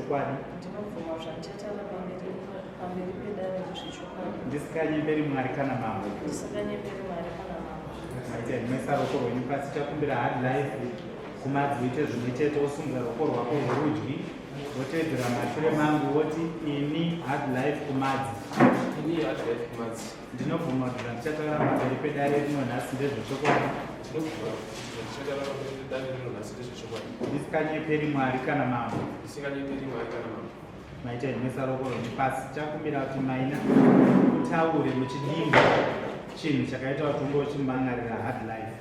ndezvechokwadi. Ndinobvuma zvandichataura pamberi pamberi pedare ndezvechokwadi. Ndisikanyeperi Mwari kana mambo. Ndisinganyeperi Mwari kana mambo. Maita maisa ruoko rwenyu pasi chakumbira hard life kumadzi uite zvimwe chete wosimudza ruoko rwako rworudyi wotevedzera mashure mangu woti ini hard life kumadzi. Ini hard life kumadzi. Ndinobvuma kuti zvandichataura pamberi pedare rino nhasi ndezvechokwadi. Ndinobvuma kuti zvandichataura pamberi pedare rino nhasi ndezvechokwadi. Ndisinganyeperi Mwari kana mambo. Ndisinganyeperi Mwari kana mambo. Maita maisa ruoko rwenyu pasi. Chakumbira kuti maina utaure muchidimbu chinhu chakaita kuti unge uchimangarira hard life.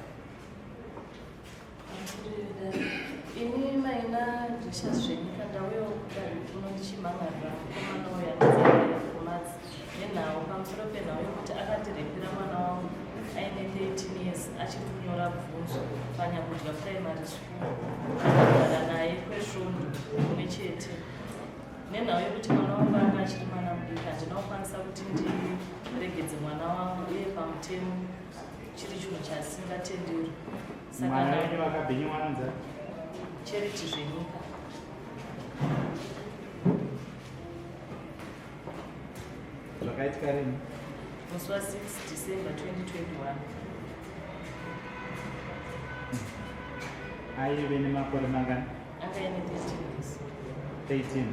Ini maina Gracious Zvenyika ndauyawo kudare kuno ndichimhan'arira mukomana uyu anonzi Kumadzi nenhau pamusoro penhau yekuti akandirepera mwana wangu aine 13 years achiri kunyora bvunzo paNyakudya Primary School akagara naye kwesvondo rimwe chete nenhau yekuti mwana wangu anga achiri mwana mudiki handina kukwanisa kuti ndiregedze mwana wangu uye pamutemo chiri chinhu chasingatenderwi. Saka mwana wenyu akabhinywa anonzi Charity Zvenyika. Zvakaitika rini? Musi wa 6 December 2021. Aive nemakore mangani? Anga aine 13 years. 13.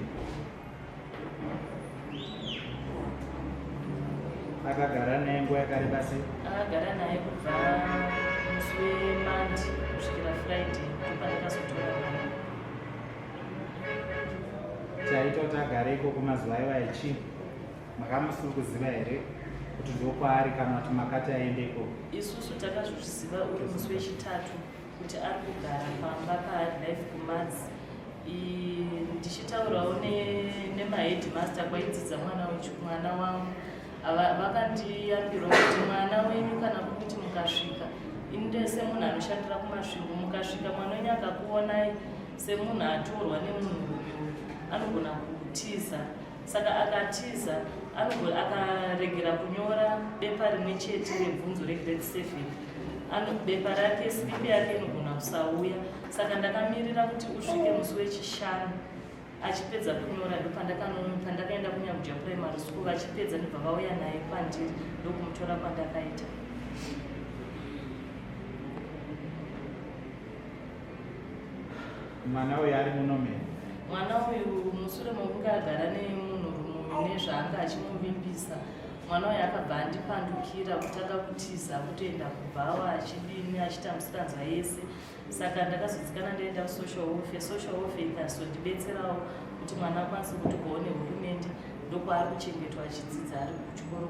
Akagara naye nguva yakareba sei? Akagara naye kubva musi weMonday kusvikira Friday ndopandakazotora mwana. Chaita kuti agare ikoko mazuva aiwa echii? Makamusiri kuziva here kuti ndokwaari kana kuti makati aende ikoko? Isusu takazozviziva uri musi wechitatu kuti ari kugara pamba paHardlife kuMadzi ndichitaurawo nemaheadmaster kwaidzidza mwana mwana wangu vakandiyambirawo kuti mwana wenyu kana kuti mukasvika ini semunhu anoshandira kumasvingo mukasvika mwana wenyu akakuonai semunhu atorwa nemunhurume uyu anogona kutiza saka akatiza akaregera kunyora bepa rimwe chete rebvunzo regrade 7 bepa rake slipi yake inogona kusauya Saka ndakamirira kuti usvike musi wechishanu achipedza kunyora ndopandakaenda kuNyakudya Primary School vachipedza ndobva vauya naye kwandiri ndokumutora kwandakaita. Mwana uyu ari muno me? Mwana uyu mushure mokunge agara nemunhurume uyu nezvaanga achimuvimbisa mwana uyu akabva andipandukira kutanga kutiza kutoenda kubhawa achidini achiita musikanzwa yese Saka ndakazodzikana ndaenda kusocial welfare, social welfare ikazondibetserawo kuti mwana akwanise kutorwawo nehurumende ndokwaari kuchengetwa achidzidza ari kuchikoro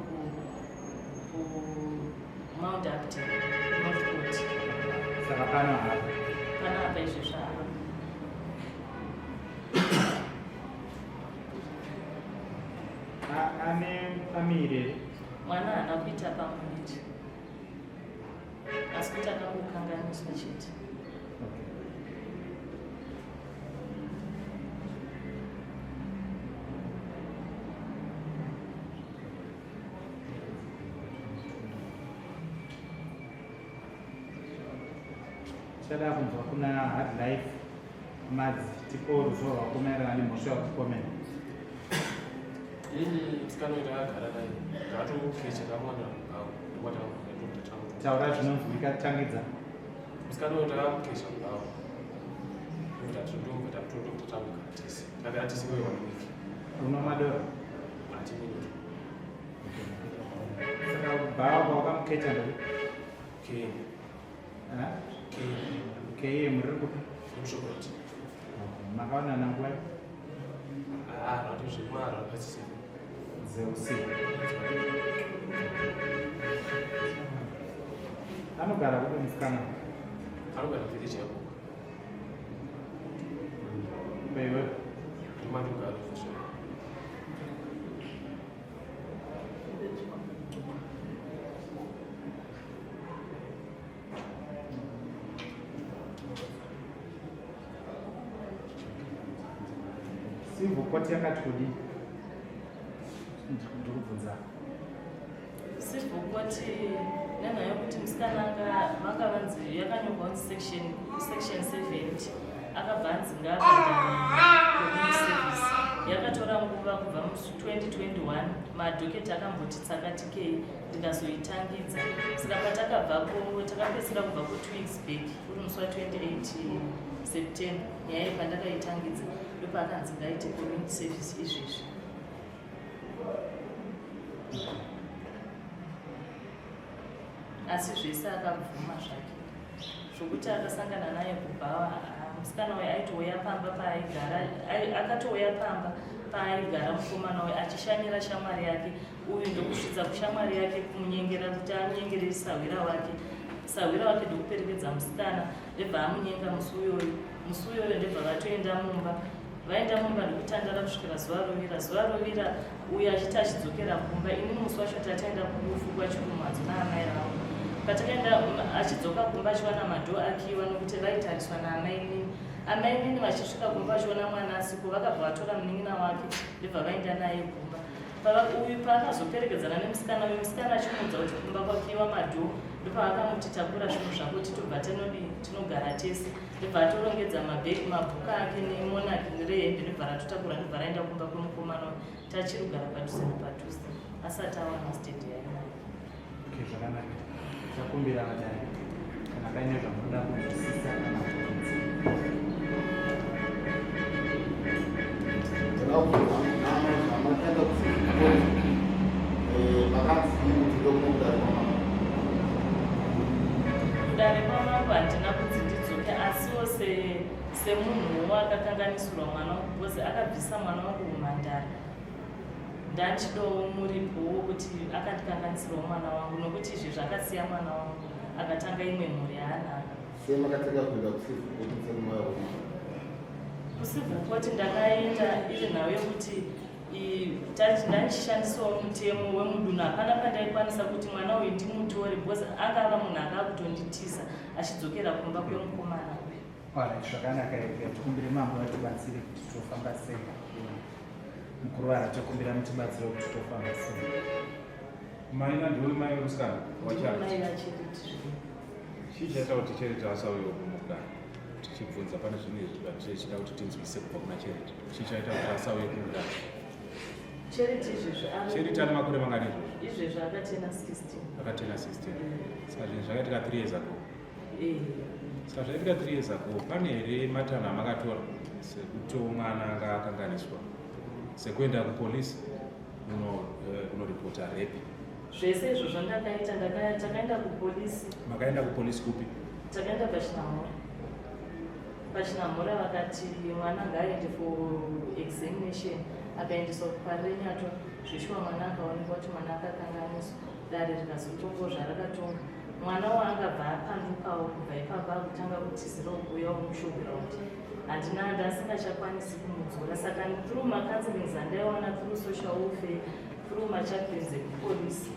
kuMount Hampden Northcote. Saka pano hapa pano apa izvezvi hapa ane pamiri here? Mwana haana kuita pamuviri. asi kuti akangokanganiswa chete. Tichada kunzwa kuna hard life madzi tipo ruzivo rwako maererano nemhosva yakupomera. Ini musikana uyu ndakagara naye ndakatokecha ndakamuwana Taura zvinonzwika tangidza. Musikana uyu ndakamukecha kubhawa ndobva tese one week. Uno madoro? Hatimwi doro. Saka bhawa kwawakamukecha ndo? K. K. K muri kupi? Mushoprite. Makaonana nguva? Ah, rati zvemara pasi dzeusiku. Anogara kupi musikana? Anogara village yako. Iwe? Ndimandogara village. Civil court yakati kudii? Ndikubvunza. Civil court nenhau yekuti musikana anga vanga vanzi yakanyorwa kunzi section 70. Akabva anzi ngaabhadhare community service. Yakatora nguva kubva musi 2021 madhoketi akamboti tsakatikei ndikazoitangidza. Saka patakabvako takapedzisira kubva ku 2 weeks back uri musi wa 28 September nyaya iyi pandakaitangidza ndopaakanzi ngaite community service izvezvi. Asi zvese akabvuma zvake zvokuti akasangana naye kubhawa. Musikana uyu aitouya pamba paaigara, akatouya pamba paaigara mukomana uyu achishanyira shamwari yake uyu, ndokusvitsa kushamwari yake kumunyengera kuti amunyengerere sahwira wake, sahwira wake ndokuperekedza musikana ndebva amunyenga musi uyoyo. Musi uyoyo ndebva vatoenda mumba, vaenda mumba ndokutandara kusvikira zuva rovira. Zuva rovira uyo achiti achidzokera kumba, ini musi wacho tataenda kurufu kwaChirumwadzo naamai vangu. Patakaenda achidzoka kumba achiwana madhoo akiwa nokuti vaitariswa naamainini. Amainini vachisvika kumba vachiona mwana asiko, vakabva vatora munin'ina wake ndobva vaenda naye kumba. Uyu paakazoperekedzana nemusikana uyu, musikana achimuudza kuti kumba kwakiwa madhoo, ndopavakamuti takura zvinhu zvako titobva tinodii tinogara tese. Ndobva atorongedza mabhegi mabhuku ake nemonaki nerehembe ndobva ratotakura ndobva raenda kumba kwemukomana uyu. Tachiri kugara padhuze nepadhuze asati awana stand yainayo. Okay, zvakanaka. Takumbira vadare kana paine zvamunoda kunzwisisa kana kubvunza. Makaenda kuchikoro, makanzi kuti ndokuno kudare kwamambo? Kudare kwamambo handina kunzi ndidzoke, asiwo semunhuwo akakanganisirwa mwana wangu, because akabvisa mwana wangu umhandara, ndandichidawo muripo wokuti akandikanganisirawo mwana wangu, nokuti izvi zvakasiya mwana wangu akatanga imwe mhuri yaanaka. Sei makatanga kuenda kucivil court musemwaya wamambo? Kucivil court ndakaenda iri nhau yekuti ndaichishandisawo mutemo wemudunhu. Hapana pandaikwanisa kuti mwana uyu ndimutore because anga ava munhu anga akutonditiza achidzokera kumba kwemukomana uyu. Alright, zvakanaka. Ega tikumbire mambo vatibatsire kuti tofamba sei. Mukuru vara, tokumbira mutibatsire kuti tofamba sei. Maina ndiwe mai wemusikana waCharity? Mai vaCharity zvino. Chii chaita kuti Charity asauyewo kumukudare? Tichibvunza pane zvinhu izvi zvatichida kuti tinzwise kubva kuna Charity. Chii chaita kuti asauye kumudare? Charity izvezvi Charity ane makore mangani izvozvo? Izvezvi akatena 16. Akatena 16. Saka zvinhu zvakaitika 3 years ago? Eh. Saka zvaitika 3 years ago, pane here matanho amakatora sekuti mwana anga akanganiswa, sekuenda kupolisi kunoripota rape? Zvese izvozvo ndakaita, takaenda kupolisi. Makaenda kupolisi kupi? Takaenda paChinamhora. PaChinamhora vakati mwana ngaaende for examination, akaendeswa kuParirenyatwa. Zveshuwa mwana akaonekwa kuti mwana akakanganiswa. Dare rikazotongawo zvarakatonga. Mwana waangabva apandukawo kubva ipapo, akutanga kutizirawo kuuyawo mushowground. Handina, ndasingachakwanisi kumudzora, saka through macounselings andaiwana through social welfare, through machaplains ekupolisi,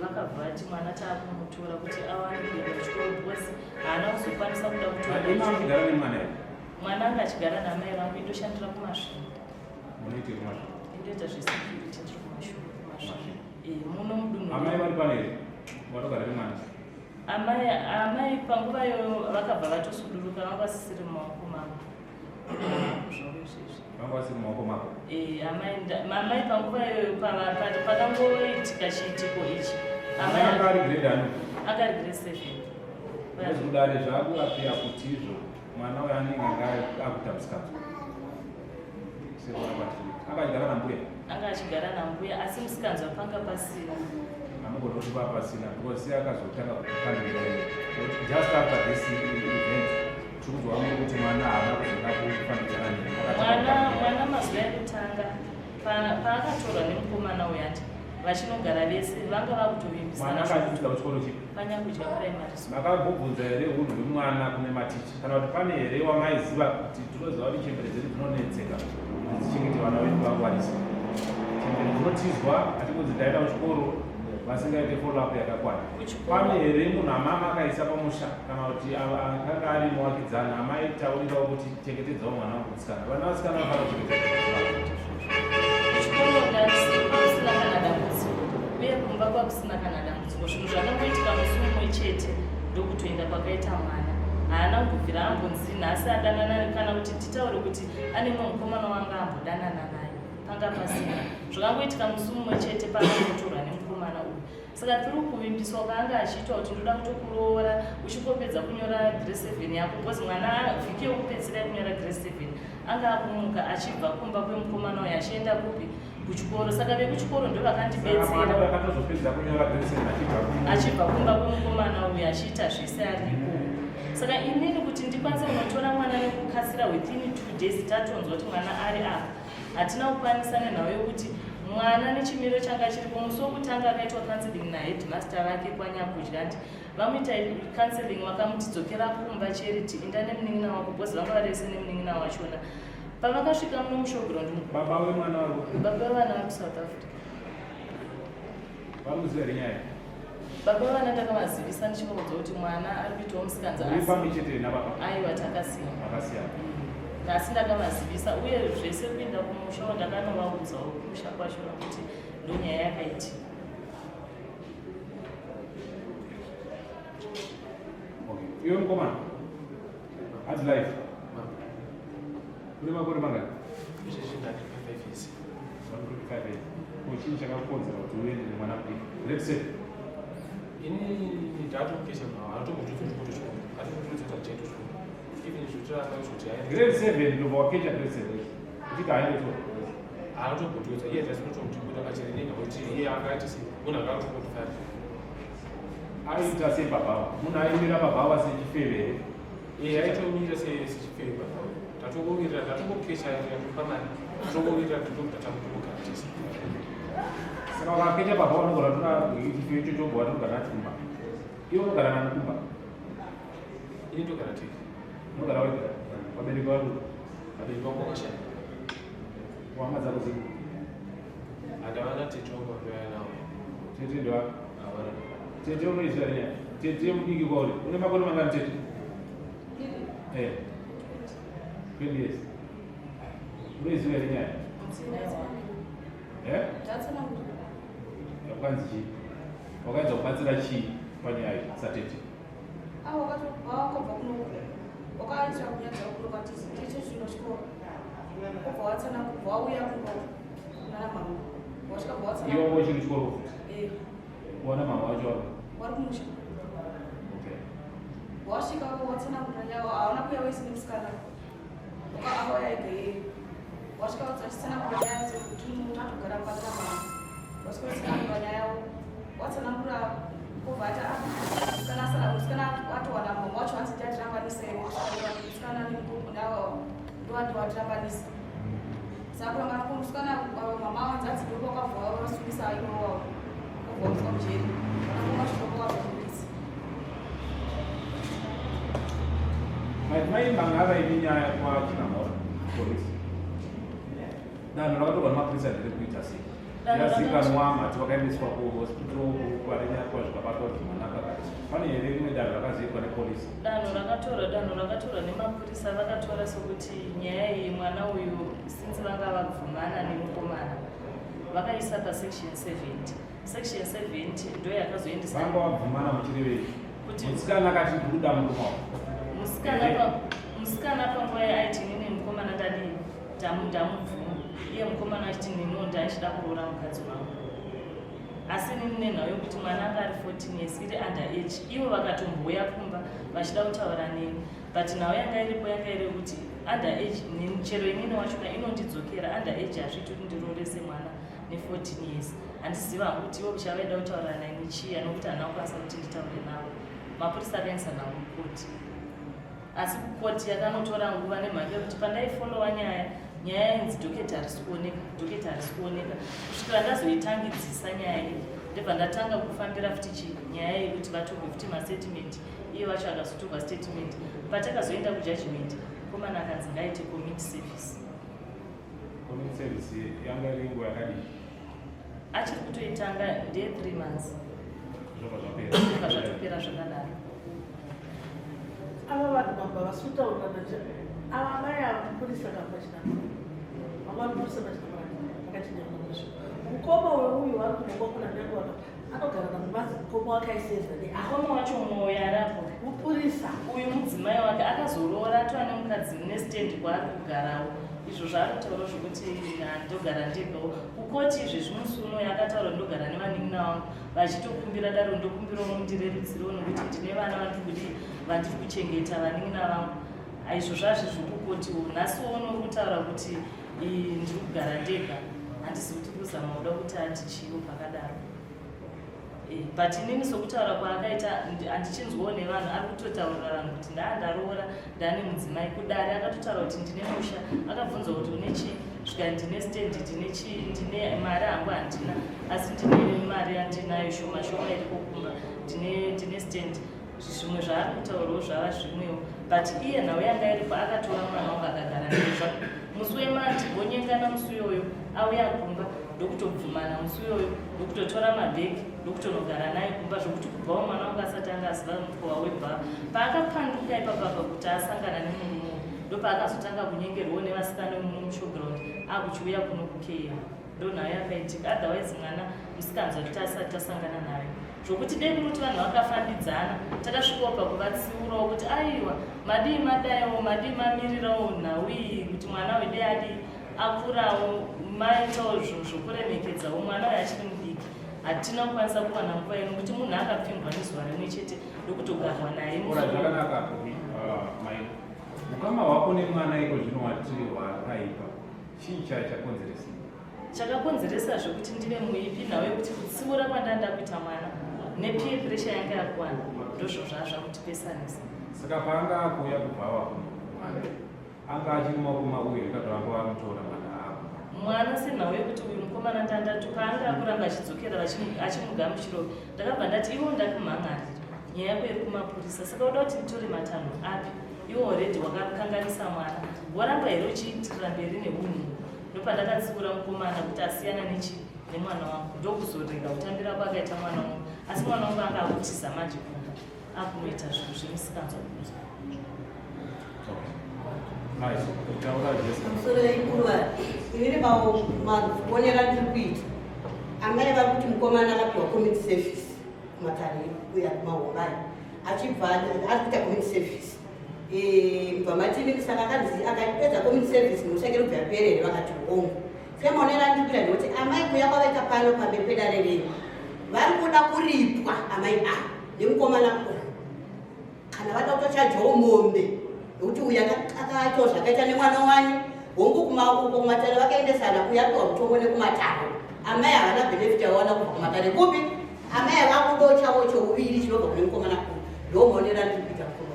vakabva vati mwana taakumutora kuti awane kuenda kuchikoro because haana kuzokwanisa kuda kutora. Imi muchigara nemwana here? Mwana anga achigara namai vangu. Indoshandira kuMasvingo. Munoite kuMasvingo? Indoita zvesecurity, ndiri kumashure kuMasvingo. Muno mudunhu. Amai vari pano here vanogara nemwana? Amai panguva iyoyo vakabva vatosuduruka, vanga vasisiri mumaoko mangu zvavo izvezvi. Vanga vasiri mumaoko mako? Amai panguva iyoyo pakangoitika chiitiko ichi, amai anga ari grade ani? Akari grade 7. Nezvekudare zvakurapira kuti izvo mwana uyo anenge anga akuita musikanzwa sekuona kwatiri, anga achigara nambuya? Anga achigara nambuya, asi musikanzwa panga pasina. Amugona kuti pa pasina because iye akazotanga kupandukira just after this event. Tiri kunzwa vamwe kuti mwana haana kuzoda kufambidzana nemi. Mwana mazuva ekutanga paakatorwa nemukomana uyu, ati vachinogara vese, vanga vakutovimbisana. Mwana akachisvika kuchikoro chipi? PaNyakudya Primary School. Makambobvunza here unhu hwemwana kune maticha, kana kuti pane here wamaiziva? Kuti tinoziva kuti chembere dzedu dzinonetseka kuti dzichengete vana vedu vangwarisa. Chembere dzinotizwa achingonzi ndaenda kuchikoro, vasingaite follow up yakakwana. Pane here munhu amama akaisa pamusha, kana kuti akanga ari muwakidzana amaitaurirawo kuti chengetedzawo mwana wangu musikana? Vana vasikana vanofanira kuchengetedza. Kuchikoro ndakusina kana dambudziko, uye kumba kwakusina kana dambudziko. Zvinhu zvakangoitika musi mumwe chete ndokutoenda kwakaita mwana. Haana kumbobvira ambonzi nhasi adanana kana kuti titaure kuti ane mumwe mukomana wanga ambodanana naye. Panga pasina. Zvakangoitika musi mumwe chete pakangotorwa nemukomana uyu. Saka through kuvimbiswa kwaanga achiitwa kuti ndoda kutokuroora uchingopedza kunyora grade 7 yako because mwana vhiki yekupedzisira yekunyora grade 7 anga akumuka achibva kumba kwemukomana uyu achienda kupi kuchikoro. Saka vekuchikoro ndo vakandibetsera achibva kumba kwemukomana uyu achiita zvese ari ikoko. Saka inini kuti ndikwanise kunotora mwana nekukasira within 2 days tatonzwa kuti mwana ari apa hatina kukwanisa nenhau yokuti mwana nechimiro changa chiripo musi wokutanga akaitwa counseling naheadmaster vake kwanyakudya nti vamuita counseling vakamuti dzokera kumba Charity inda nemunin'ina wako because vanga vari vese nemunin'ina wachona. Pavakasvika muno mushowground baba vemwana wavo baba vevana vari kuSouth Africa vari kuziva here nyaya? Baba vevana takavazivisa ndichivaudza kuti mwana ari kuitawo musikanza Uri pamwe chete nababa? Aiwa, takasiyana. Makasiyana. Asi ndakavazivisa uye zvese kuenda kumusha ndakanovaudzawo kumusha kwachona kuti ndonyaya yakaitika. Okay. Iwe mukomana, hard life. Une makore mangani? Izvezvi ndati 25 years. 25 years. Ko chii chakakukonzera kuti uende nemwana mudiki? Let's say Ini ndatokesha mwana anotombotudza chikoro chikoro. Atotudza tajeto chikoro. Even zvotiranga kuti aende. Grade 7 ndobva wakecha grade 7. Uchiti haende chikoro. Anotombotudza iye just kutomuti pachiri nega kuti iye angaiti sei munhu akatombotufara. Aiita sei baba? Munhu aimira baba sechifeve here? Iye aitomira sechifeve baba. Tatongomirira tatongokesha tikatopa mari. Tatongomirira totobva. Saka wakakecha baba vanogara tora chifeve icho chobva watogara nacho kumba. Iwe unogara nani kumba? Ini ndogara tega. Unogara wega? Vabereki vako? Vabereki vangu vakashaya. Hama dzako dziri? Handavana tete wangu vandouya navo. Tete ndewako? Havana. Tete unoiziva here nyaya? Tete mudiki kwauri. Une makore mangani tete? Eh. 20 years. Unoiziva here nyaya? Eh? Yakanzi chii? Wakaedza kubatsira chii panyaya iyi satete? Wakabva kuno wakaitira kunyadza kuno kwati tiite zvino chikoro ubva watsana kubva wauya kuno kunana mama wasvika bva watsana. Iwe wanga uchiri chikoro futi? Eh. Kuwana mama wacho wari? Wari kumusha. Okay. Wasvika watsanangura nyaya hauna kuuya wese nemusikana akauya ega iye wasvika wachitsanangura nyaya dzekuti munhu atogara mubata mama wasvika wachitsanangura nyaya watsanangura obva ati musikana asara musikana atowana mama wacho hanzi ndiatirambanisa here musikana ndowatirambanisa saka kurangana kwemusikana mama wanzi hanzi ndo wakabva vasungisa iwowawo obva waiswa mujeri vanakomasvika. Madzimai mangava ine nyaya kwaChinamhora polisi. Danho rakatorwa nemapurisa nderekuita sei? Danho Yazikanwa mati vakaendeswa kuhospital kwarenyatwa zvikabatwa kuti mwana akagariswa. Pane here rimwe danho rakaziviswa nepolisi? Danho rakatorwa nemapurisa vakatora sokuti nyaya iyi mwana uyu since vanga vabvumana nemukomana vakaisa pasection 70. Section 70 ndo yakazoendesa. Vanga vabvumana muchirevei? Kuti Musikana akati ndikuda murume wako. Musikana panguva aiti inini mukomana ndadii ndamubvuma iye mukomana achiti niniwo ndachida kuroora mukadzi wangu asi inini nenhau yokuti mwana anga ari 14 years iri under age ivo vakatombouya kumba vachida kutaura neni but nhau yanga iripo yanga iri yekuti under age chero inini wachona inondidzokera under age hazviiti kuti ndiroorese mwana ne14 years. Handiziva hangu kuti ivo chavaida kutaura nani chiya nokuti handina kukwanisa kuti nditaure navo. Mapurisa akaendesa nhau kukoti asi kukoti yakanotora nguva nemhaka yekuti pandaifollowa nyaya nyaya yainzi docket harisi kuoneka, docket harisi kuoneka kusvikira ndazoitangidzisa nyaya iyi ndobva ndatanga kufambira futi chi nyaya yekuti vatorwe futi mastatement iye vacho akazotorwa statement. Patakazoenda kujudgment mukomana akanzi ngaite community service. Community service yanga iri nguva yakadii? Achiri kutoitanga ndeye 3 months. Zvobva zvapera? Zvobva zvatopera zvakadaro. Ava vanhu baba vasi kutaurirana ava mai ava mupurisa kapachinamba vamapurisa pachinamba vakachinyamasvo mukoma weuyu vari kubva kuna nyange. Anogara namumazi mukoma wake aiseza ne Mukoma wacho mwoyo arapo. Mupurisa. Uyu mudzimai wake akazoroora atova nemukadzi nestendi kwaari kugarawo. Izvo zvaari kutaura zvokuti ndogara ndegawo. Kukoti izvezvi musi unoyu akataura ndogara nevanin'ina vangu vachitokumbira daro ndokumbirawo mundirerutsirewo nokuti ndine vana vandiri kudii vandiri kuchengeta vanin'ina vangu. Izvo zvazvi zvekukotiwo. Nhasi uno uri kutaura kuti ndiri kugara ndega. Handizivi kuti kuzama kuda kuti ati chiiwo pakadaro. Eh, but inini sokutaura kwaakaita handichinzwawo nevanhu ari kutotaurira vanhu kuti ndaa ndaroora ndane mudzimai kudare akatotaura kuti ndine musha akabvunzwa kuti une chii svika ndine stand ndine chii ndine mari hangu handina asi ndine mari yandinayo shoma shoma iriko kumba ndine ndine stand zvimwe zvaari kutaurawo zvava zvimwewo but iye nhau yanga iripo akatora mwana wangu akagara nezva musi wemandi vonyengana musi uyoyo auya kumba ndokutobvumana musi uyoyo ndokutotora mabhegi ndokutonogara naye kumba zvokuti kubvawo mwana wangu asati anga aziva mukova webva paakapanduka ipapapa kuti asangana nemurume ndopaakazotanga kunyengerwawo nevasikana vemuno mushowground akuchiuya kuno kukeya ndonhau yakaitika otherwise mwana musikanzwa kuti asati tasangana nayo zvokuti dei kuri kuti vanhu vakafambidzana takasvikawo pakuvatsiurawo kuti aiwa madii madaiwo madii mamirirawo nhau iyi kuti mwana uyu dei adii akurawo maitawo zvinhu zvokuremekedzawo mwana uyu achiri mudiki hatina kukwanisa kuwana nguva ino kuti munhu akapfimbwa nezuva rimwe chete ndokutogarwa naye zvakanaka ah, mai ukama hwako nemwana iko zvino wati hwakaipa chii chachakonzeresa Chakakonzeresa zvekuti ndive muipi nhau yekuti kutsiura kwandanga ndakuita mwana nepeer pressure yanga yakuwana ndozvo zvazvakutipesanisa. Saka paanga akuuya kubhawa kuno mwana anga achiri maoko mako here kana vanga vamutora mwana ako? Mwana senhau yekuti uyu mukomana ndandatu paanga akuramba achidzokera achimugamuchiro ndakabva ndati iwe ndakumhan'arira nyaya yako iri kumapurisa saka uda kuti nditore matanho api iwe already wakakanganisa mwana waramba here uchiitirira mberi neunhu Ndopandakatsiura mukomana kuti asiyana nechi nemwana wangu ndokuzorega kutambira kwakaita mwana wangu asi mwana wangu anga akutiza manje kumba akunoita zvinhu zvemisikanzwa kunzwa. Pamusoro ikuva inini maonero andiri kuita amai vari kuti mukomana akapiwa community service kumatare uya kumahombai achibva ari kuita community service Eh, mubva mati inini saka akanzi akapedza community service mhosva yake inobva yapera here vakati hongu semaonero andikuita ndekuti amai kuuya kwavaita pano pamberi pedare renyu vari kuda kuripwa amai a nemukomana uyu kana vada kutochajawo mombe nekuti uyu akaitawo zvakaita nemwana wanyu hongu kumauko kumatare vakaendesana uyu apiwa mutongo nekumatare amai havana benefit yavawana kubva kumatare kupi amai vakudawo chavo chouviri chinobva kune mukomana uyu ndomaonero andiri kuita mukomana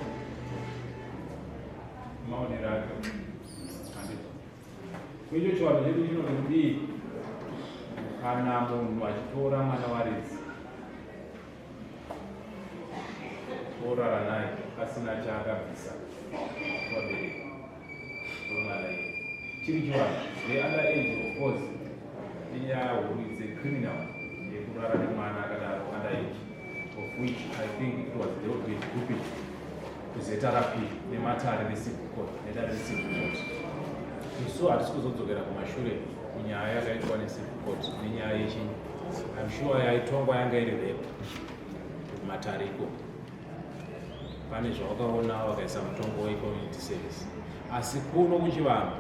Maonero ake. Handiti. Kuicho chivanhu chedu chinoti kudii kana munhu achitora mwana waridzi orara naye asina chaakabvisa kuvabereki vemwana iye chiri chivanhu the under age of course inyaya huru it's a criminal yekurara nemwana akadaro under age of which I think it was dealt with grouping kuZRP nematare necivil court nedare recivil court. Isu hatisi kuzodzokera kumashure kunyaya yakaitwa necivil court nenyaya yechinyi. I'm sure yaitongwa yanga iri rape kumatare ikoko. Pane zvawakaona vakaisa mutongo wecommunity service. Asi kuno kuchivanhu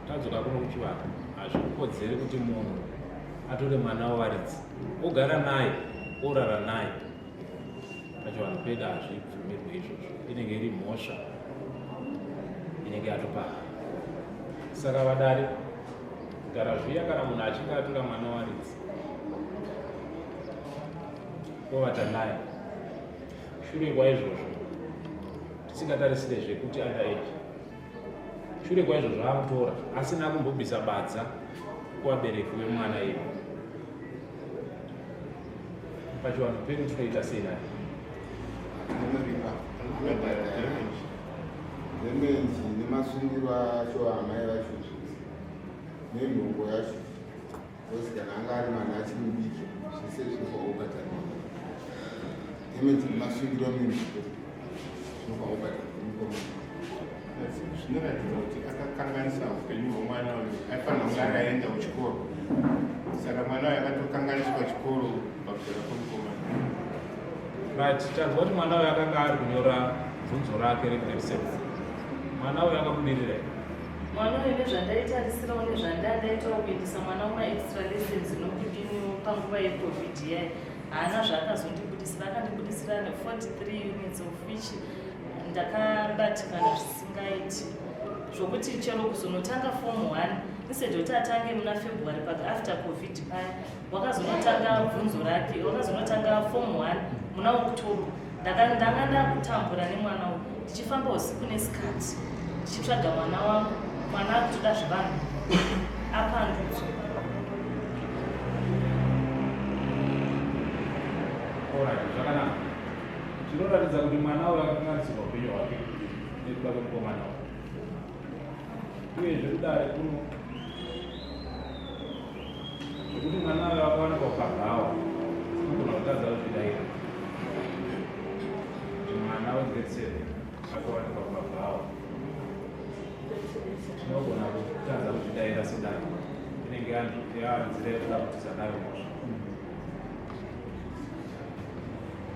tadzoka kuno kuchivanhu hazvikodzeri kuti munhu atore mwana wevaridzi ogara naye orara naye pachivanhu pedu hazvibvumirwe izvozvo inenge iri mhosva inenge yatopara saka vadare kugara zviya kana munhu achinge atora mwana waridzi ovata naye shure kwaizvozvo tisingatarisire zvekuti under age Shure kwaizvozvo amutora asina kumbobvisa badza kuvabereki vemwana iye. Pachivanhu pedu tinoita sei naye? Damage nemasungiro acho amai vacho zvese nenhombo yacho because kana anga ari mwana achiri mudiki zvese zvinofanira kubhadharwa. Damage nemasungiro nenhombo zvinofanira kubhadharwa mukomana. Zvinoratidza kuti akakanganisa upenyu hwemwana uyu aifanira kunge akaenda kuchikoro. Saka mwana uyo akatokanganiswa chikoro pamusana pomukomana. Right, tanzwa kuti mwana uyo akanga ari kunyora bvunzo rake regrade 7. Mwana uyo akabudirira here? Mwana uyu nezvandaitarisirawo nezvandandaitawo kuendesa mwana kumaextra lessons nokudiniwo panguva yecovid yayi haana zvaakazondibudisira akandibudisira ne43 units of which ndakabatikana zvisingaiti zvokuti chero kuzonotanga form 1 instead yekuti atange muna February but after covid paya wakazonotanga bvunzo rake wakazonotanga form 1 muna October ndanga ndakutambura nemwana uyu ndichifamba usiku nesikati ndichitsvaga mwana wangu mwana akutoda zvevanhu apandudzwa. Alright, zvakanaka. Chinoratidza kuti mwana uyu akakanganisirwa upenyu hwake nekuda kwemukomana uyu. Uyezve kudare kuno zvekuti mwana uyu akawanikwa pabhawa tinogona kutadza kuzvidaira kuti mwana wegrade 7 akawanikwa pabhawa tinogona kutadza kuzvidaira sedare inenge yanzira yekuda kutiza nayo mhosva.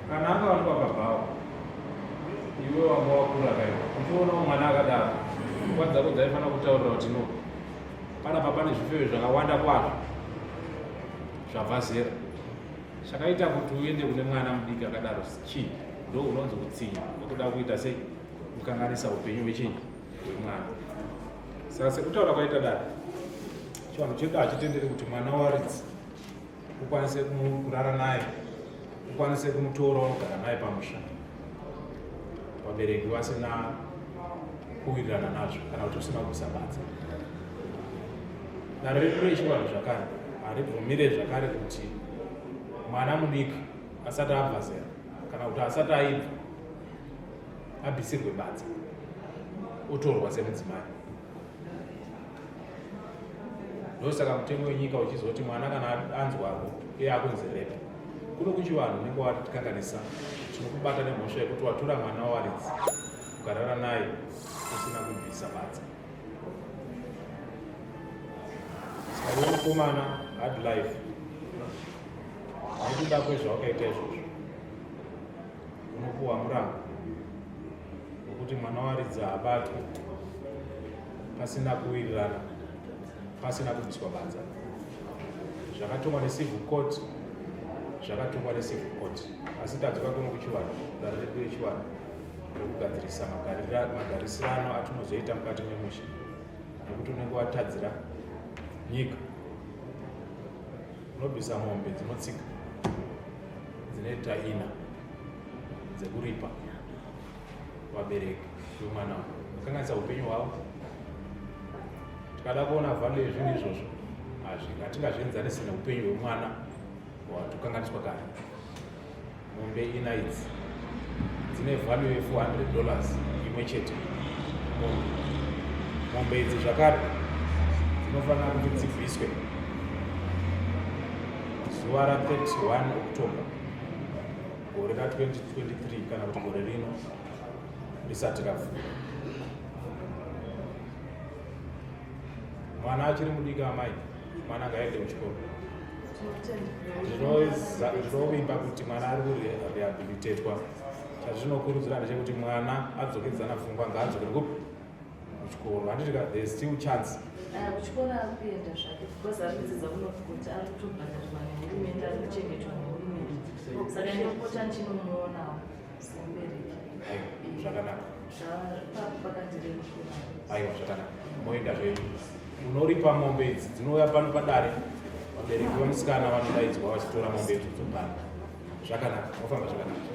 Kana akawanikwa pabhawa iwe wanga wakura kaiwa uchionawo mwana akadaro pfungwa dzako dzaifanira kutaurira kuti no panapa pane zvifeve zvakawanda kwazvo zvabva zera chakaita kuti uende kune mwana mudiki akadaro chii ndo unonzi utsinye wekuda kuita sei kukanganisa upenyu hwechinyi hwemwana saka sekutaura kwaita dare chivanhu chedu hachitenderi kuti mwana waridzi ukwanise kurara naye ukwanise kumutora unogara naye pamusha vabereki vasina kuwirirana nazvo kana kuti usina kuisa badza dare redu rechivanhu zvakare haribvumire zvakare kuti mwana mudiki asati abva zera kana kuti asati aibva abvisirwe badza otorwa semudzimai Ndosaka mutemo wenyika uchizoti mwana kana anzwarwo iye akunzi rape. Kuno kuchivanhu unenge watikanganisa, tinokubata nemhosva yekuti watora mwana wawaridzi ukarara naye usina kubvisa badza. Saka iwe mukomana hard life nekuda kwezvawakaita izvozvo unopuwa murango wekuti mwana waridzi haabatwi pasina kuwirirana pasina kubviswa banza zvakatongwa necivil court zvakatongwa necivil court asi tadzoka kuno kuchivanhu dare redu rechivanhu rekugadzirisa magarisirano atinozoita mukati memusha nekuti unenge watadzira nyika unobvisa mombe dzinotsika dzinoita ina dzekuripa vabereki vemwana vakanganisa upenyu hwavo tikada kuona value yezvinhu izvozvo hatingazvienzanisi neupenyu hwemwana watokanganiswa kare mombe ina idzi dzine value ye 400 dollars imwe chete mombe mombe idzi zvakare dzinofanira kuti dzibviswe zuva ra 31 October gore ra 2023 kana kuti gore rino risati rapfuura. Mwana achiri mudiki amai, mwana ngaende kuchikoro. Ndinovimba kuti mwana ari kurehabilitatwa. Chatinokurudzira ndechekuti mwana adzokedzana pfungwa ngaadzokere kupi? Kuchikoro. Handiti ka there is still chance. Ah, kuchikoro ari kuenda zvake because ari kudzidza kunokuti ari kutobhadharirwa nehurumende ari kuchengetwa nehurumende saka ndinopota ndichinomuonawo semubereki. Aiwa, zvakanaka. Zvapakandirerukira. Aiwa, zvakanaka. Moenda zvenyu. Unoripa mombe idzi dzinouya pano padare. Vabereki vemusikana vanodaidzwa vachitora mombe idzodzo pano. Zvakanaka, mofamba zvakanaka.